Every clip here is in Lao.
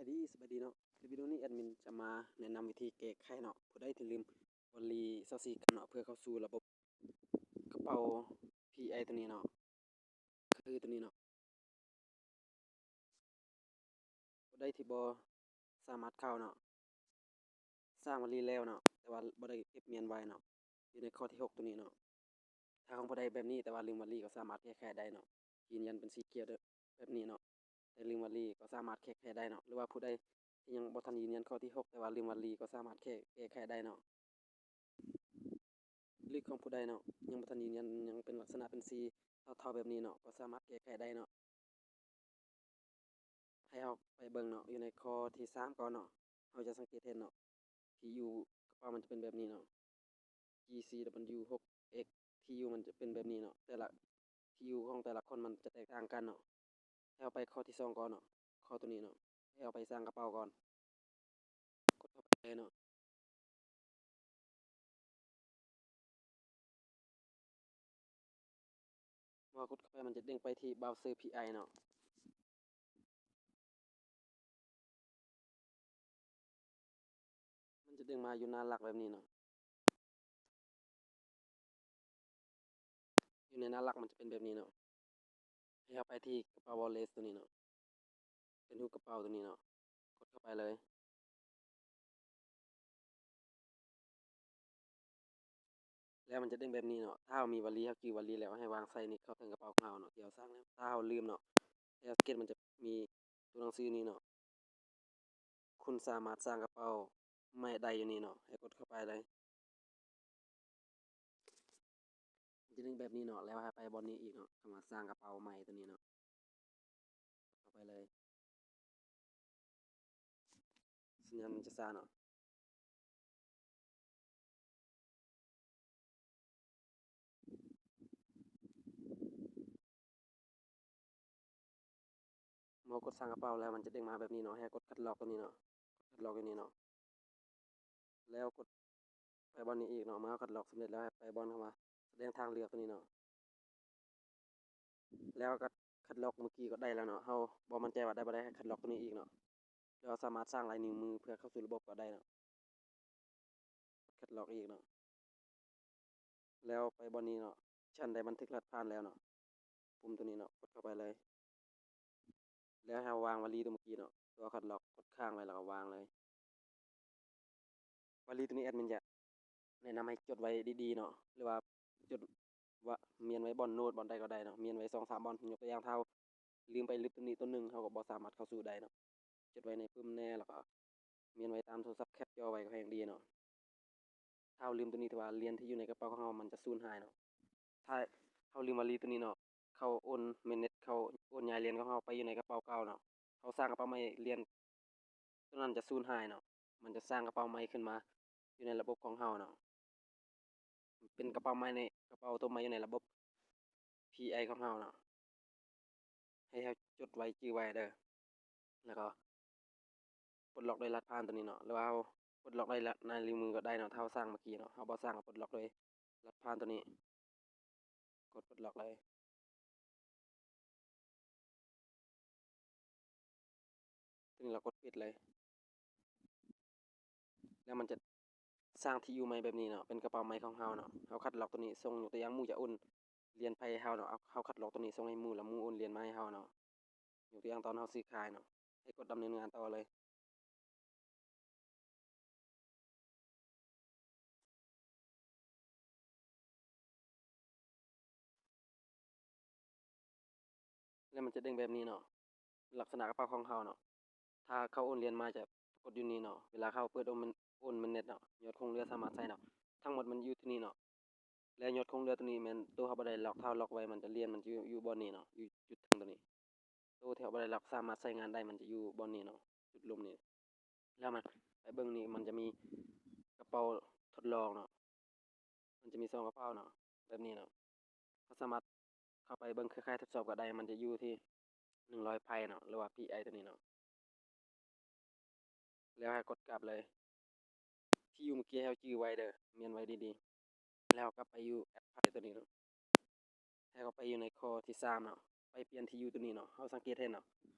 ສະບາຍດີ ສະບາຍດີເນາະ. ໃນວິດີໂອນີ້ແອດມິນຈະມາແນະນຳວິທີແກ້ໄຂເນາະ ຜູ້ໃດທີ່ລືມວອນລີຊາວສີ່ກັນເນາະ ເພື່ອເຂົ້າສູ່ລະບົບກະເປົາພີໄອໂຕນີ້ເນາະ ຄືໂຕນີ້ເນາະ. ຜູ້ໃດທີ່ບໍ່ສາມາດເຂົ້າເນາະ ສ້າງວອນລີແລ້ວເນາະ ແຕ່ວ່າບໍ່ໄດ້ເກັບມ້ຽນໄວ້ເນາະ ຢູ່ໃນຂໍ້ທີຫົກໂຕນີ້ເນາະ. ຖ້າຂອງຜູ້ໃດແບບນີ້ ແຕ່ວ່າລືມວອນລີກໍສາມາດແກ້ໄຂໄດ້ເນາະ ຢືນຢັນເປັນສີຂຽວແບບນີ້ເນາະ ແຕ່ລືມວອນລີກໍສາມາດແກ້ໄຂໄດ້ເນາະ ຫຼືວ່າຜູ້ໃດທີ່ຍັງບໍ່ທັນຢືນຢັນຂໍ້ທີຫົກ ແຕ່ວ່າລືມວອນລີກໍສາມາດແກ້ ແກ້ໄຂໄດ້ເນາະ. ຫຼືຂອງຜູ້ໃດເນາະ ຍັງບໍ່ທັນຢືນຢັນ ຍັງເປັນລັກສະນະເປັນສີເທົາໆແບບນີ້ເນາະ ກໍສາມາດແກ້ໄຂໄດ້ເນາະ. ໃຫ້ເຮົາໄປເບິ່ງເນາະ ຢູ່ໃນຂໍ້ທີສາມກ່ອນເນາະ ເຮົາຈະສັງເກດເຫັນເນາະ ທີຢູກະເປົາມັນຈະເປັນແບບນີ້ເນາະ ຈີຊີດັບເບິນຢູຫົກເອັກ ທີຢູມັນຈະເປັນແບບນີ້ເນາະ ແຕ່ລະທີຢູຂອງແຕ່ລະຄົນມັນຈະແຕກຕ່າງກັນເນາະ. ໃຫ້ເຮົາໄປຂໍ້ທີສອງກ່ອນເນາະ ຂໍ້ໂຕນີ້ເນາະ ໃຫ້ເຮົາໄປສ້າງກະເປົາກ່ອນ ກົດເຂົ້າໄປເລີຍເນາະ. ເມື່ອກົດເຂົ້າໄປມັນຈະເດ້ງໄປທີ່ບຣາວເຊີພີໄອເນາະ ມັນຈະເດ້ງມາຢູ່ໜ້າຫຼັກແບບນີ້ເນາະ ຢູ່ໃນໜ້າຫຼັກມັນຈະເປັນແບບນີ້ເນາະ. ໃຫ້ເຮົາໄປທີ່ກະເປົາວອລເລັດໂຕນີ້ເນາະ ເປັນຮູບກະເປົາໂຕນີ້ເນາະ ກົດເຂົ້າໄປເລີຍ ແລ້ວມັນຈະເດ້ງແບບນີ້ເນາະ. ຖ້າເຮົາມີວອນລີ ເຮົາຈື່ວອນລີແລ້ວ ໃຫ້ວາງໃສ່ນີ້ເຂົ້າເທິງກະເປົາຂອງເຮົາເນາະ ທີ່ເຮົາສ້າງແລ້ວ. ຖ້າເຮົາລືມເນາະ ໃຫ້ເຮົາສັງເກດມັນຈະມີຕົວໜັງສືນີ້ເນາະ ຄຸນສາມາດສ້າງກະເປົາໃໝ່ໄດ້ຢູ່ນີ້ເນາະ ໃຫ້ກົດເຂົ້າໄປເລີຍ. ມັນຈະເດ້ງແບບນີ້ເນາະ ແລ້ວໃຫ້ໄປບ່ອນນີ້ອີກເນາະ ຄຳວ່າສ້າງກະເປົາໃໝ່ໂຕນີ້ເນາະ ເຂົ້າໄປເລີຍ ສັນຍານມັນຈະຊ້າເນາະ. ເມື່ອເຮົາກົດສ້າງກະເປົາແລ້ວ ມັນຈະເດ້ງມາແບບນີ້ເນາະ ໃຫ້ເຮົາກົດຄັດລອກໂຕນີ້ເນາະ ຄັດລອກຢູ່ນີ້ເນາະ ແລ້ວກົດໄປບ່ອນນີ້ອີກເນາະ. ເມື່ອເຮົາຄັດລອກສຳເລັດແລ້ວ ໃຫ້ໄປບ່ອນຄຳວ່າສະແດງທາງເລືອກໂຕນີ້ເນາະ ແລ້ວກໍຄັດລອກເມື່ອກີ້ກໍໄດ້ແລ້ວເນາະ. ເຮົາບໍ່ໝັ້ນໃຈວ່າໄດ້ບໍ່ໄດ້ ໃຫ້ຄັດລອກໂຕນີ້ອີກເນາະ ແລ້ວເຮົາສາມາດສ້າງລາຍນິ້ວມືເພື່ອເຂົ້າສູ່ລະບົບກໍໄດ້ເນາະ. ຄັດລອກອີກເນາະ ແລ້ວໄປບ່ອນນີ້ເນາະ ຊັ້ນໄດ້ບັນທຶກລັດຜ່ານແລ້ວເນາະ ປຸ່ມໂຕນີ້ເນາະ ກົດເຂົ້າໄປເລີຍ ແລ້ວໃຫ້ເຮົາວາງວອນລີໂຕເມື່ອກີ້ເນາະ ຕົວຄັດລອກ ກົດຄ້າງໄວ້ແລ້ວກໍວາງເລີຍ. ວອນລີໂຕນີ້ແອດມິນຈະແນະນຳໃຫ້ຈົດໄວ້ດີໆເນາະ ຫຼືວ່າຈົດ ວ່າມ້ຽນໄວ້ບ່ອນໂນ້ດບ່ອນໃດກໍໄດ້ເນາະ ມ້ຽນໄວ້ສອງສາມບ່ອນ. ຍົກຕົວຢ່າງ ຖ້າເຮົາລືມໄປລຶບໂຕນີ້ໂຕໜຶ່ງ ເຮົາກໍບໍ່ສາມາດເຂົ້າສູ່ໄດ້ເນາະ. ຈົດໄວ້ໃນປຶ້ມແດ່ ແລ້ວກໍມ້ຽນໄວ້ຕາມໂທລະສັບ ແຄັບຈໍໄວ້ກໍແຮ່ງດີເນາະ. ຖ້າເຮົາລືມໂຕນີ້ ຖືວ່າຫຼຽນທີ່ຢູ່ໃນກະເປົາຂອງເຮົາມັນຈະສູນຫາຍເນາະ. ຖ້າເຮົາລືມວອນລີໂຕນີ້ເນາະ ເຂົາໂອນແມນເນັດ ເຂົາໂອນຍ້າຍຫຼຽນຂອງເຮົາໄປຢູ່ໃນກະເປົາເກົ່າເນາະ. ເຮົາສ້າງກະເປົາໃໝ່ ຫຼຽນໂຕນັ້ນຈະສູນຫາຍເນາະ. ມັນຈະສ້າງກະເປົາໃໝ່ຂຶ້ນມາຢູ່ໃນລະບົບຂອງເຮົາເນາະ. ເປັນກະເປົາໃໝ່ໃນ ກະເປົາໂຕໃໝ່ຢູ່ໃນລະບົບພີໄອຂອງເຮົາເນາະ. ໃຫ້ເຮົາຈົດໄວ້ຈື່ໄວ້ເດີ ແລ້ວກໍປົດລັອກດ້ວຍລະຫັດຜ່ານໂຕນີ້ເນາະ ຫຼືວ່າເຮົາປົດລັອກດ້ວຍລະ ລາຍນິ້ວມືກໍໄດ້ເນາະ. ຖ້າເຮົາສ້າງເມື່ອກີ້ເນາະ ເຮົາບໍ່ສ້າງກໍປົດລັອກດ້ວຍລະຫັດຜ່ານໂຕນີ້ ກົດປົດລັອກເລີຍ. ໂຕນີ້ເຮົາກົດປິດເລີຍ ແລ້ວມັນຈະສ້າງທີ່ຢູ່ໃໝ່ແບບນີ້ເນາະ ເປັນກະເປົາໃໝ່ຂອງເຮົາເນາະ. ເຮົາຄັດລອກໂຕນີ້ ສົ່ງ ຍົກຕົວຢ່າງ ໝູ່ຈະໂອນຫຼຽນໄປໃຫ້ເຮົາເນາະ ເຮົາ ເຮົາຄັດລອກໂຕນີ້ ສົ່ງໃຫ້ໝູ່ ແລ້ວໝູ່ໂອນຫຼຽນມາໃຫ້ເຮົາເນາະ. ຍົກຕົວຢ່າງຕອນເຮົາຊື້ຂາຍເນາະ ໃຫ້ກົດດຳເນີນງານຕໍ່ເລີຍ. ແລ້ວມັນຈະເດ້ງແບບນີ້ເນາະ ລັກສະນະກະເປົາຂອງເຮົາເນາະ. ຖ້າເຂົາໂອນຫຼຽນມາຈະປາກົດຢູ່ນີ້ເນາະ. ເວລາເຂົາເປີດໂອນແມ່ນ ໂອນແມ່ນເນັດເນາະ ຍອດຄົງເຫຼືອສາມາດໃຊ້ເນາະ ທັງໝົດມັນຢູ່ທີ່ນີ້ເນາະ. ແລ້ວຍອດຄົງເຫຼືອໂຕນີ້ແມ່ນໂຕເຮົາບໍ່ໄດ້ລັອກ ຖ້າເຮົາລັອກໄວ້ມັນຈະ ຫຼຽນມັນຈະຢູ່ ຢູ່ບ່ອນນີ້ເນາະ ຢູ່ຈຸດເທິງໂຕນີ້. ໂຕທີ່ເຮົາບໍ່ໄດ້ລັອກສາມາດໃຊ້ງານໄດ້ ມັນຈະຢູ່ບ່ອນນີ້ເນາະ ຈຸດລຸ່ມນີ້. ແລ້ວມັນ ໄປເບິ່ງນີ້ ມັນຈະມີກະເປົາທົດລອງເນາະ ມັນຈະມີສອງກະເປົາເນາະ ແບບນີ້ເນາະ. ເຮົາສາມາດເຂົ້າໄປເບິ່ງເຄືອຂ່າຍທົດສອບກໍໄດ້ ມັນຈະຢູ່ທີ່ໜຶ່ງຮ້ອຍໄພເນາະ ຫຼືວ່າພີໄອໂຕນີ້ເນາະ. ແລ້ວໃຫ້ກົດກັບເລີຍ ທີ່ຢູ່ເມື່ອກີ້ໃຫ້ເຮົາຈື່ໄວ້ເດີ ມ້ຽນໄວ້ດີໆ. ແລ້ວກັບໄປຢູ່ແອັບໄພໂຕນີ້ເນາະ ໃຫ້ເຂົ້າໄປຢູ່ໃນຂໍ້ທີສາມເນາະ ໄປປ່ຽນທີ່ຢູ່ໂຕນີ້ເນາະ. ເຮົາສັງເກດເຫັນເນາະ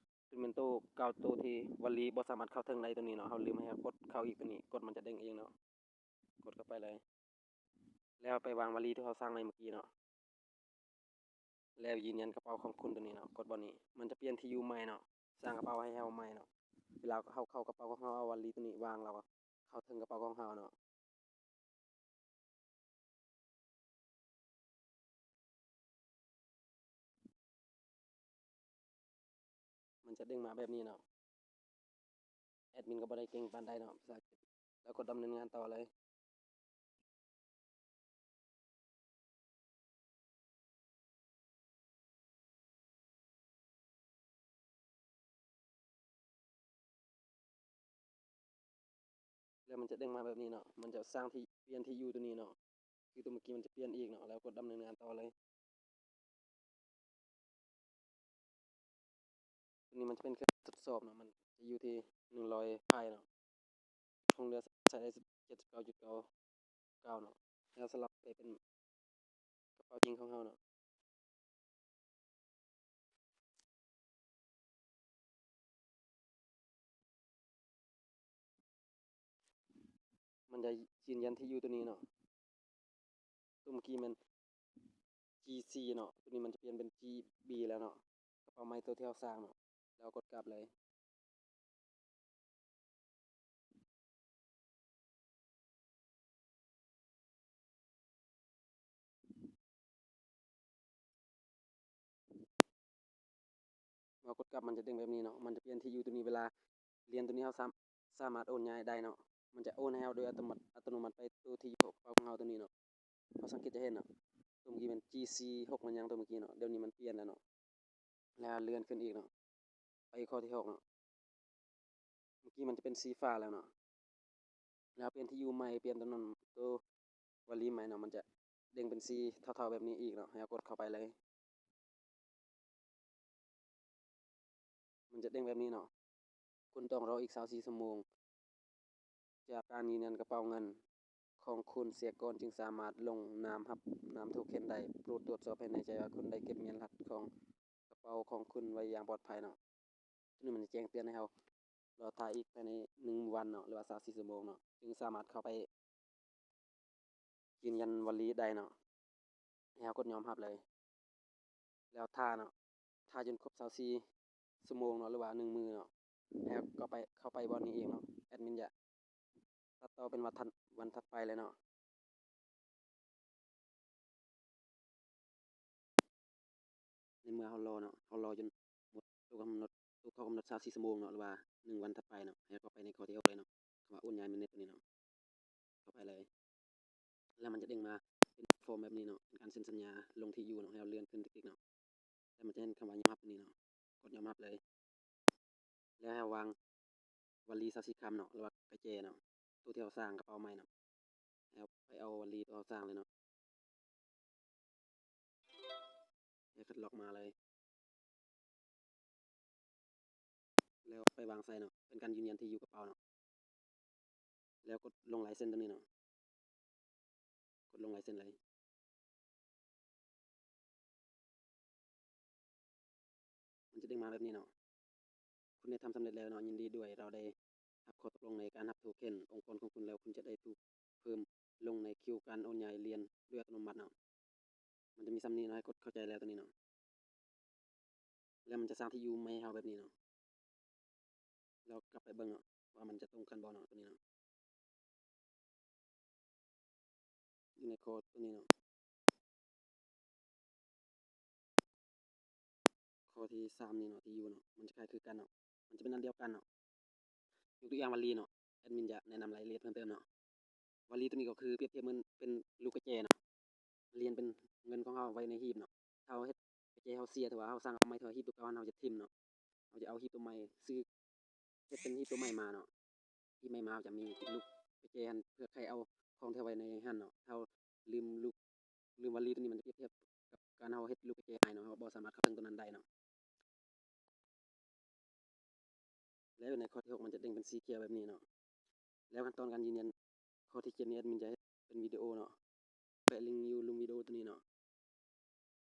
ຄືແມ່ນໂຕເກົ່າ ໂຕທີ່ວາລີບໍ່ສາມາດເຂົ້າເຖິງໄດ້ໂຕນີ້ເນາະ. ເຮົາລືມໃຫ້ເຮົາກົດເຂົ້າອີກໂຕນີ້ ກົດມັນຈະເດ້ງເອງເນາະ. ກົດເຂົ້າໄປເລີຍ ແລ້ວໄປວາງວາລີທີ່ເຮົາສ້າງໄວ້ເມື່ອກີ້ເນາະ. ແລ້ວຢືນຢັນກະເປົາຂອງຄຸນໂຕນີ້ເນາະ. ກົດບ່ອນນີ້ ມັນຈະປ່ຽນທີ່ຢູ່ໃໝ່ເນາະ, ສ້າງກະເປົາໃຫ້ເຮົາໃໝ່ເນາະ. ເວລາເຮົາເຂົ້າກະເປົາຂອງເຮົາ ເອົາວາລີໂຕນີ້ວາງ ແລ້ວກໍເຂົ້າເຖິງກະເປົາຂອງເຮົາເນາະ. ມັນຈະເດ້ງມາແບບນີ້ເນາະ. ແອດມິນກໍບໍ່ໄດ້ເກັ່ງປານໃດເນາະພາສາອັງກິດ. ແລ້ວກົດດຳເນີນງານຕໍ່ເລີຍ. ແລ້ວມັນຈະເດ້ງມາແບບນີ້ເນາະ. ມັນຈະສ້າງທີ່ ປ່ຽນທີ່ຢູ່ໂຕນີ້ເນາະ. ຄືໂຕເມື່ອກີ້ມັນຈະປ່ຽນອີກເນາະ. ແລ້ວກົດດຳເນີນງານຕໍ່ເລີຍ. ໂຕນີ້ມັນຈະເປັນເຄື່ອງທົດສອບເນາະ. ມັນຈະຢູ່ທີ່ໜຶ່ງຮ້ອຍໄພເນາະ. ຄົງເຫຼືອໃຊ້ໄດ້ເຈັດສິບເກົ້າຈຸດເກົ້າເກົ້າເນາະ. ແລ້ວສະຫຼັບໄປເປັນກະເປົາຈິງຂອງເຮົາເນາະ. ມັນຈະຢືນຢັນທີ່ຢູ່ໂຕນີ້ເນາະ. ໂຕເມື່ອກີ້ແມ່ນຈີຊີເນາະ. ໂຕນີ້ມັນຈະປ່ຽນເປັນຈີບີແລ້ວເນາະ. ກະເປົາໃໝ່ໂຕທີ່ເຮົາສ້າງເນາະ. ແລ້ວກົດກັບເລີຍ. ເມື່ອກົດກັບມັນຈະເດ້ງແບບນີ້ເນາະ. ມັນຈະປ່ຽນທີ່ຢູ່ໂຕນີ້. ເວລາຫຼຽນໂຕນີ້ເຮົາສາມ- ສາມາດໂອນຍ້າຍໄດ້ເນາະ. ມັນຈະໂອນໃຫ້ເຮົາໂດຍອັດຕະໂນມັດ ອັດຕະໂນມັດໄປໂຕທີ່ຢູ່ຂອງເຮົາໂຕນີ້ເນາະ. ເຮົາສັງເກດຈະເຫັນເນາະ. ໂຕເມື່ອກີ້ແມ່ນຈີຊີຫົກມັນຍັງ ໂຕເມື່ອກີ້ເນາະ. ດຽວນີ້ມັນປ່ຽນແລ້ວເນາະ. ແລ້ວເລື່ອນຂຶ້ນອີກເນາະ. ໄປຂໍ້ທີຫົກເນາະ. ເມື່ອກີ້ມັນຈະເປັນສີຟ້າແລ້ວເນາະ. ແລ້ວປ່ຽນທີ່ຢູ່ໃໝ່ ປ່ຽນໂຕນັ້ນ ໂຕວາລີໃໝ່ເນາະ. ມັນຈະເດ້ງເປັນສີເທົາໆແບບນີ້ອີກເນາະ. ໃຫ້ເຮົາກົດເຂົ້າໄປເລີຍ. ມັນຈະເດ້ງແບບນີ້ເນາະ. ຄຸນຕ້ອງລໍອີກຊາວສີ່ຊົ່ວໂມງ ຈາກການຢືນຢັນກະເປົາເງິນຂອງຄຸນເສຍກ່ອນ ຈຶ່ງສາມາດລົງນາມຮັບນາມໂທເຄັນໄດ້. ໂປດຕວດສອບໃຫ້ແນ່ໃຈວ່າຄຸນໄດ້ເກັບເງິນລັດຂອງກະເປົາຂອງຄຸນໄວ້ຢ່າງປອດໄພເນາະ. ໂຕນີ້ມັນຈະແຈ້ງເຕືອນໃຫ້ເຮົາລໍຖ້າອີກພາຍໃນໜຶ່ງວັນເນາະ ຫຼືວ່າຊາວສີ່ຊົ່ວໂມງເນາະ ຈຶ່ງສາມາດເຂົ້າໄປຢືນຢັນວາລີໄດ້ເນາະ. ໃຫ້ເຮົາກົດຍອມຮັບເລີຍ. ແລ້ວຖ້າເນາະ, ຖ້າຈົນຄົບຊາວສີ່ຊົ່ວໂມງເນາະ ຫຼືວ່າໜຶ່ງມື້ເນາະ, ແລ້ວກໍໄປ ເຂົ້າໄປບ່ອນນີ້ອີກເນາະ. ແອດມິນຈະຕັດຕໍ່ເປັນວັນຖັດ ວັນຖັດໄປເລີຍເນາະ. ໃນເມື່ອເຮົາລໍເນາະ, ເຮົາລໍຈົນໝົດໂຕກຳນົດ ໂຕເຂົ້າກຳນົດຊາວສີ່ຊົ່ວໂມງເນາະ ຫຼືວ່າໜຶ່ງວັນຖັດໄປເນາະ, ໃຫ້ເຮົາເຂົ້າໄປໃນຂໍ້ທີຫົກເລີຍເນາະ, ຄຳວ່າໂອນຍ້າຍແມ່ນເນັດໂຕນີ້ເນາະ. ເຂົ້າໄປເລີຍ. ແລ້ວມັນຈະເດ້ງມາເປັນຟອມແບບນີ້ເນາະ, ເປັນການເຊັນສັນຍາລົງທີ່ຢູ່ເນາະ. ໃຫ້ເຮົາເລື່ອນຂຶ້ນຕິກໆເນາະ, ແລ້ວມັນຈະເຫັນຄຳວ່າຍອມຮັບນີ້ເນາະ, ກົດຍອມຮັບເລີຍ. ແລ້ວໃຫ້ເຮົາວາງວາລີຊາວສີ່ຄຳເນາະ ຫຼືວ່າກະແຈເນາະ, ໂຕທີ່ເຮົາສ້າງກະເປົາໃໝ່ເນາະ. ແລ້ວໄປເອົາວາລີໂຕເຮົາສ້າງເລີຍເນາະ, ແລ້ວຄັດລອກມາເລີຍ. ແລ້ວໄປວາງໃສ່ເນາະ, ເປັນການຢືນຢັນທີ່ຢູ່ກະເປົາເນາະ. ແລ້ວກົດລົງລາຍເຊັນໂຕນີ້ເນາະ, ກົດລົງລາຍເຊັນເລີຍ. ມັນຈະເດ້ງມາແບບນີ້ເນາະ, ຄຸນໄດ້ທຳສຳເລັດແລ້ວເນາະ, ຍິນດີດ້ວຍ, ເຮົາໄດ້ຮັບຂໍ້ຕົກລົງໃນການຮັບໂທເຄັນອົງກອນຂອງຄຸນແລ້ວ, ຄຸນຈະໄດ້ຖືກເພີ່ມລົງໃນຄິວການໂອນຍ້າຍຫຼຽນໂດຍອັດຕະໂນມັດເນາະ. ມັນຈະມີສ່ຳນີ້ເນາະ, ໃຫ້ກົດເຂົ້າໃຈແລ້ວໂຕນີ້ເນາະ. ແລ້ວມັນຈະສ້າງທີ່ຢູ່ໃໝ່ໃຫ້ເຮົາແບບນີ້ເນາະ, ແລ້ວກັບໄປເບິ່ງເນາະ ວ່າມັນຈະຕົງກັນບໍ່ເນາະ ໂຕນີ້ເນາະ. ຢູ່ໃນຂໍ້ໂຕນີ້ເນາະ, ຂໍ້ທີສາມນີ້ເນາະ, ທີ່ຢູ່ເນາະ, ມັນຈະຄ້າຍຄືກັນເນາະ, ມັນຈະເປັນອັນດຽວກັນເນາະ. ຍົກຕົວຢ່າງວາລີເນາະ, ແອດມິນຈະແນະນຳລາຍລະອຽດເພີ່ມເຕີມເນາະ. ວາລີໂຕນີ້ກໍຄືປຽບທຽບເໝືອນເປັນລູກກະແຈເນາະ, ລຽນເປັນເງິນຂອງເຮົາໄວ້ໃນຮີບເນາະ. ເຮົາເຮັດກະແຈເຮົາເສຍ ຖືວ່າເຮົາສ້າງເອົາໃໝ່ ຖືວ່າຮີບໂຕເກົ່າຫັ້ນເຮົາຈະຖິ້ມເນາະ, ເຮົາຈະເອົາຮີບໂຕໃໝ່ ຊື້ ເຮັດເປັນຮີບໂຕໃໝ່ມາເນາະ. ຮີບໃໝ່ມາເຮົາຈະມີລູກກະແຈຫັ້ນ ເພື່ອໄຂເອົາຂອງທີ່ເຮົາໄວ້ໃນຫັ້ນເນາະ. ເຮົາລືມລູກ ລືມວາລີໂຕນີ້ ມັນຈະປຽບທຽບກັບການເຮົາເຮັດລູກກະແຈຫາຍເນາະ, ເຮົາບໍ່ສາມາດເຂົ້າເຖິງໂຕນັ້ນໄດ້ເນາະ. ແລ້ວໃນຂໍ້ທີຫົກມັນຈະເດ້ງເປັນສີຂຽວແບບນີ້ເນາະ. ແລ້ວຂັ້ນຕອນການຢືນຢັນຂໍ້ທີເຈັດນີ້ ແອດມິນຈະເຮັດເປັນວິດີໂອເນາະ, ແປະລິງຢູ່ລຸ່ມວິດີໂອໂຕນີ້ເນາະ.